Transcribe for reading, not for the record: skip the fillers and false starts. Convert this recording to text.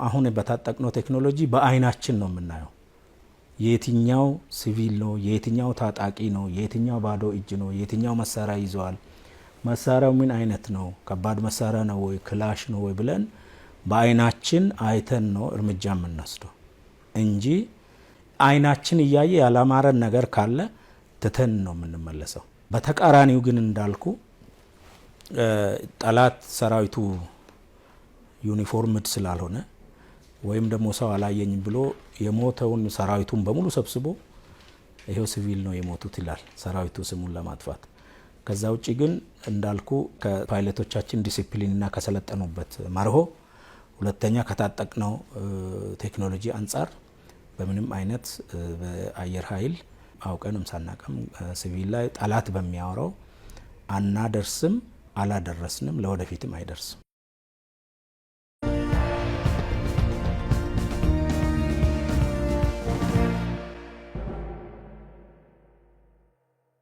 አሁን በታጠቅነው ቴክኖሎጂ በአይናችን ነው የምናየው። የትኛው ሲቪል ነው፣ የትኛው ታጣቂ ነው፣ የትኛው ባዶ እጅ ነው፣ የትኛው መሳሪያ ይዘዋል፣ መሳሪያው ምን አይነት ነው፣ ከባድ መሳሪያ ነው ወይ ክላሽ ነው ወይ ብለን በአይናችን አይተን ነው እርምጃ የምንወስደው እንጂ አይናችን እያየ ያላማረን ነገር ካለ ትተን ነው የምንመለሰው። በተቃራኒው ግን እንዳልኩ ጠላት ሰራዊቱ uniformed ስላልሆነ ወይም ደግሞ ሰው አላየኝም ብሎ የሞተውን ሰራዊቱን በሙሉ ሰብስቦ ይሄው ሲቪል ነው የሞቱት ይላል፣ ሰራዊቱ ስሙን ለማጥፋት። ከዛ ውጭ ግን እንዳልኩ ከፓይለቶቻችን ዲሲፕሊንና ከሰለጠኑበት መርሆ፣ ሁለተኛ ከታጠቅነው ቴክኖሎጂ አንጻር በምንም አይነት በአየር ኃይል አውቀንም ሳናቀም ሲቪል ላይ ጠላት በሚያወራው አናደርስም፣ አላደረስንም፣ ለወደፊትም አይደርስም።